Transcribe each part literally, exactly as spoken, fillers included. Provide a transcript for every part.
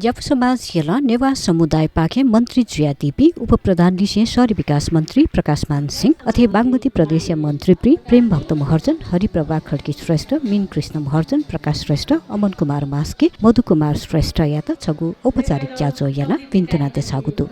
ज्यापु समाज यलं नेवाः समुदायपाखें मन्त्री जुयादीपिं उपप्रधान लिसें शहरी विकास मन्त्री प्रकाशमान सिंह, अथे बागमती प्रदेशया मन्त्रीपिं प्रेमभक्त महर्जन, हरिप्रभा खड्गी श्रेष्ठ, मीनकृष्ण महर्जन, प्रकाश श्रेष्ठ, अमन कुमार मास्के, मधु कुमार श्रेष्ठयात छगू औपचारिक ज्याझ्वः यानाः भिन्तुना देछाःगु दु।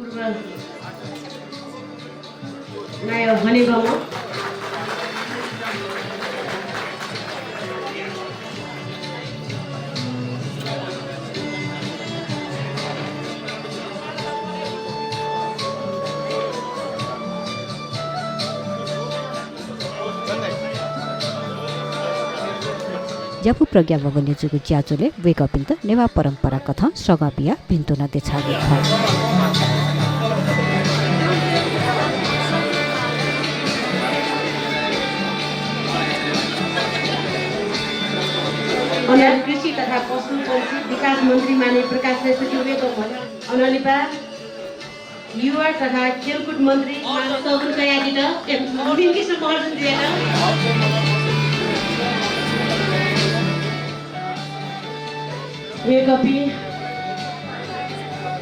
ज्यापु प्रज्ञा भवनय् जूगु ज्याझ्वलय् वय्कःपिन्त नेवाः परम्परा कथं सगं बियाः भिन्तुना देछाःगु खः। अन कृषि तथा पशुपंक्षी विकास मन्त्री माननीय प्रकाश श्रेष्ठज्यू वय्कः भन अनलिपा युवा तथा खेलकुद मन्त्री मानव सगुन कयादित, ए, मीनकृष्ण महर्जनज्यूयात। वय्कःपिं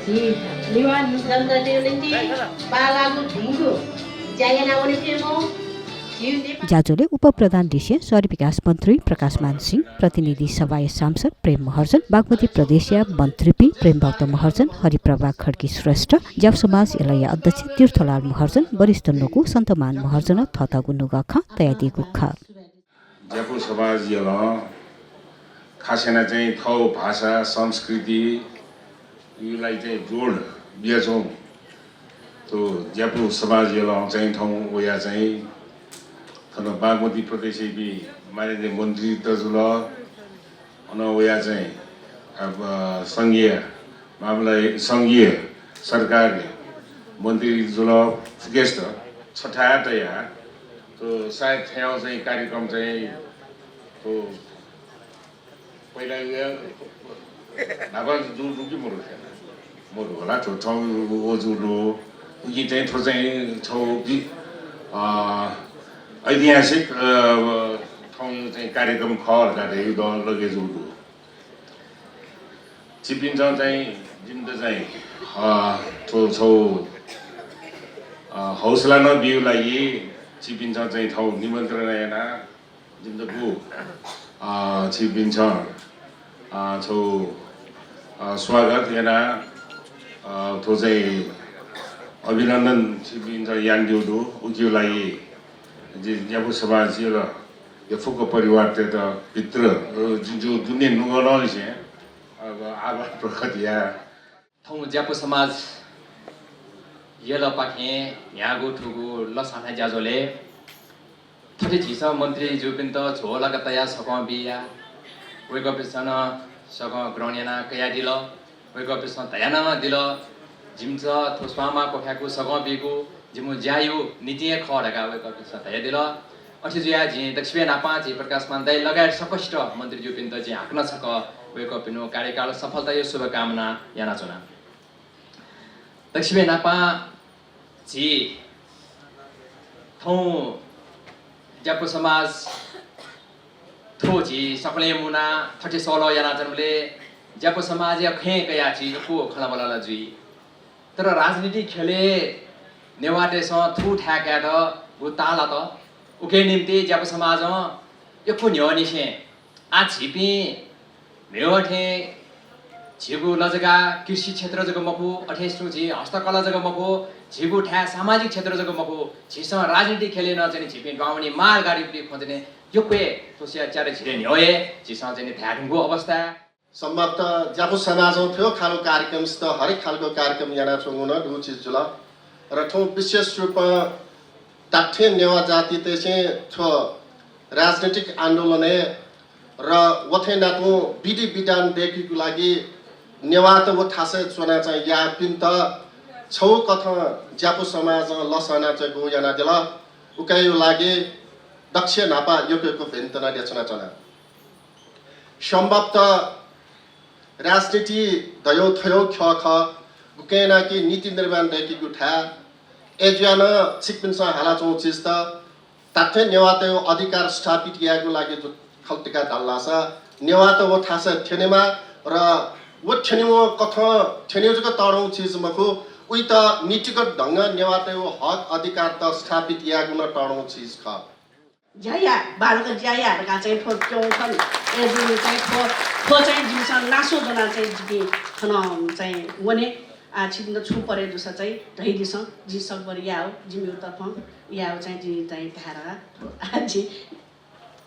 झी नेवाः जनजातिया निंतिं बांलाःगु भिंगु ज्या यानावने फयेमाः। ज्याझ्वलय् उपप्रधान लिसें शहरी विकास मन्त्री प्रकाशमान सिंह, प्रतिनिधि सभाया सांसद प्रेम महर्जन, बागमती प्रदेशया मन्त्रीपिं प्रेमभक्त महर्जन, हरिप्रभा खड्गी श्रेष्ठ, ज्यापु समाज यलया अध्यक्ष तीर्थलाल महर्जन, वरिष्ठ नुगु सन्तमान महर्जनं थःथःगु नुगः खँ तयादीगु खः। ज्यापु समाज यलं खास यानाः चाहिँ थःगु भाषा, संस्कृति, यो लागि चाहिँ जोड बियाच्वंगु थ्व ज्यापु समाज यलं चाहिँ थौं वयाः चाहिँ थन बागमती प्रदेशयापिं माननीय मन्त्री त जुल, अन वयाः चाहिँ अब संघीय मामला, संघीय सरकारया मन्त्री जुल, फुकेस्त छथाय् तयाः थ्व सायद थ्याउ चाहिँ कार्यक्रम चाहिँ थ्व पहिला न्हापा जू दु कि मरु? मरु होला, थ्व थौं व जू दु। उकी चाहिँ थ्व चाहिँ छौ कि, अ, ऐतिहासिक, अ, थौं चाहिँ कार्यक्रम खः धकाः धयागु दँ लगे जू दु। छिपिन्सं चाहिँ जिमित चाहिँ, अ, थ्व छौ, अ, हौसला नं बियु लागि छिपिन्सं चाहिँ थौ निमन्त्रणा याना जिमित गु, अ, छिपिन्सं, अ, छौ, अ, स्वागत याना, अ, थ्व चाहिँ अभिनन्दन छिपिन्सं यानादिउ दु। उकियु लागि जि ज्यापु समाज यलया फुक्क परिवारतय्त भित्र, अ, जु-, जु-, दुने नुगलंनिसें, अ, आभार प्रकट या। थौं ज्यापु समाज यलपाखें न्ह्याःगु थुगु लसहाना ज्याझ्वलय् थथे झीसं मन्त्रीज्यूपिन्त झ्वःलाक तयाः सगं बिया। वय्कःपिन्सं नं सगं ग्रहण यानाः कयादिल। वय्कःपिन्सं धया नं दिल, जिमिसं थ्व स्वांमा क्वखाय्कू सगं बीगु जिमिगु ज्यायु निंतिं हे खः धकाः वय्कःपिन्सं धयादिल। अथे जुयाः जिं दक्वसिबय् न्हापां झी प्रकाशमान दाइ लगायत सकसित मन्त्रीज्यूपिन्त जिं हाकनं छकः वय्कःपिनिगु कार्यकाल सफलताया शुभकामना यानाच्वना। दक्वसिबय् न्हापां झी थौं ज्यापु समाज थ्व झी सकलें मुनाः थथे सल्लाह यानाच्वनाबलय् ज्यापु समाजया खँय् कयाः झी यक्व खँल्हाबल्हा ला जुइ। तर राजनीतिक ख्यलय् नेवाःतय्सं थू थाय् कायेत गु ताःलात। उकिया निंतिं ज्यापु समाजं यक्व न्ह्यःनिसें आः झीपिं मेवा थें झीगु लजगाः कृषि क्षेत्र जक मखु, अथे तुं झी हस्तकला जक मखु, झीगु थाय् सामाजिक क्षेत्र जक मखु, झीसं राजनीतिक ख्यलय् नं चाहिँ झीपिं दुहां वने माल गाडीपिं खँ चाहिँ यक्व हे तुसिया च्यादँ झिरे न्ह्यः हे झीसं चाहिँ धाये धुंकूगु अवस्था। सम्भवतः ज्यापु समाजं थ्व खालको कार्यक्रमसित हरेक खालको कार्यक्रम यानाच्वंगु नं दु चिज जुल। र थौं विशेष रूपं धात्थें नेवाः जातितय्सं थ्व राजनीतिक आन्दोलनय् र वथें नातुं विधि विधान दय्केगु लागि नेवाःत व थासय् च्वना चाहिँ याःपिन्त छौ कथं ज्यापु समाजं लसना चाहिँ गु यानादिल। उकिया लागि दक्वसिबय् न्हापा यक्व यक्व भिन्तुना देछानाच्वना। सम्भवतः राजनीति धयौ थयौ ख्यः खः, गुकें ना कि नीति निर्माण दय्केगु थाय्। अय्जुयाः नं छिकपिन्सं हालाच्वंगु चिजत धात्थें नेवाःतय् अधिकार स्थापित यायेगु लागि जु-, खँ ल्हात धाःसा नेवाःत व थासय् थ्यनेमा र व थ्यनेवं कथं थ्यनेगु जक तःधंगु चिज मखु, उइत नीतिगत ढंगं नेवाःतय्गु हक अधिकारत स्थापित यायेगु नं तःधंगु चिज खः। ज्या या, बांलाक ज्या या धकाः चाहिँ थ्व क्यं खन। अय्जूगुलिं चाहिँ थ्व, थ्व चाहिँ जिमिसं नासो ज्वनाः चाहिँ जिपिं थन चाहिँ वने। आ, छिपिन्त छुं परे जूसा चाहिँ धयादिसँ, जिं सकभर याये, जिमिगु तर्फं याये चाहिँ जिं चाहिँ धाये धकाः थ्व, आ, जि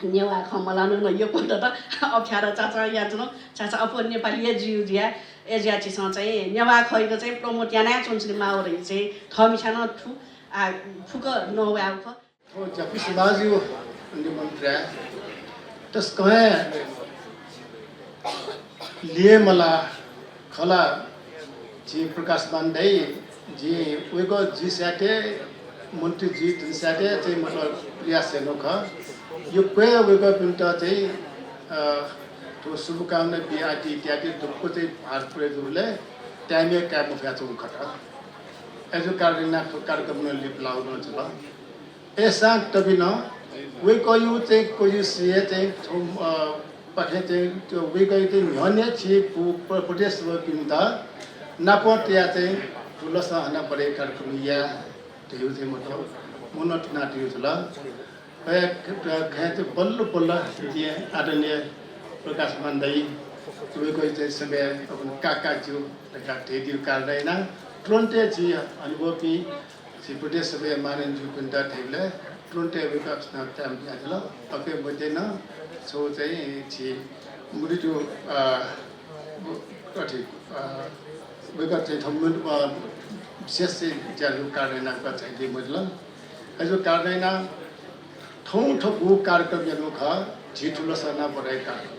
नेवाः खँ मल्हानागु नं यक्व दत। अप्ठ्यारो चाचा यानाच्वना, चाचा अप्वः नेपाली हे जुइ जुया, अय्जुया झीसं चाहिँ नेवाः खँयात चाहिँ promote यानाच्वनाच्वने माः धइगु चाहिँ थःमिस्यां नं थु, आ, फुक्क नवायेगु खः। थ्व ज्यापु समाजया निमन्त्रण तसकं हे लिहां मला खला। झी प्रकाशमान दाइ, झी वय्कः जुइसाथं, मन्त्री जुइ धुंसाथं चाहिँ मतलब प्रयास यानागु खः। यक्व हे वय्कःपिन्त चाहिँ, अ, थ्व शुभकामना बियादी इत्यादि दुःख चाहिँ भार पुरे जूबलय् time हे काये मफयाच्वंगु खः। अय्जूगु कारणं थ्व कार्यक्रम नं लिपा लाःगु नं जुल। अय्सां तबि नं वय्कःया चाहिँ कोजिस हे चाहिँ थ्व, अ, पाखें चाहिँ त्यो वय्कःया चाहिँ न्ह्यःने झी पु-, प्र-, प्रदेश सभापिन्त नापं तयाः चाहिँ थुलसं हानं बढे कार्यक्रम याये धइगु चाहिँ मतलब मनं थुनातयागु जुल। अय् ख-, खँय् चाहिँ बल्ल बल्ल जिं आदरणीय प्रकाशमान दाइ वय्कःया चाहिँ समय अप्वः काकाज्यू धकाः धयादीगु कारणं यानाः तुरुन्तय् झी अनुभवपिं झी प्रदेश सभाया माननीय ज्यूपिन्त धयाबलय् तुरुन्तय् वय्कःपिन्सं time बियादिल। अथे मध्ये नं छगू चाहिँ झी मन्त्री ज्यू, अ, अथे, अ, वय्कः चाहिँ थ्व मन्त्री, अ, विशेष चाहिँ ज्या जूगु कारणं यानाः वय्कः चाहिँ दी मजुल। अय्जूगु कारणं यानाः थौं थ्व कार्यक्रम यानागु खः, झी थुलसं हानं बढे कार्यक्रम।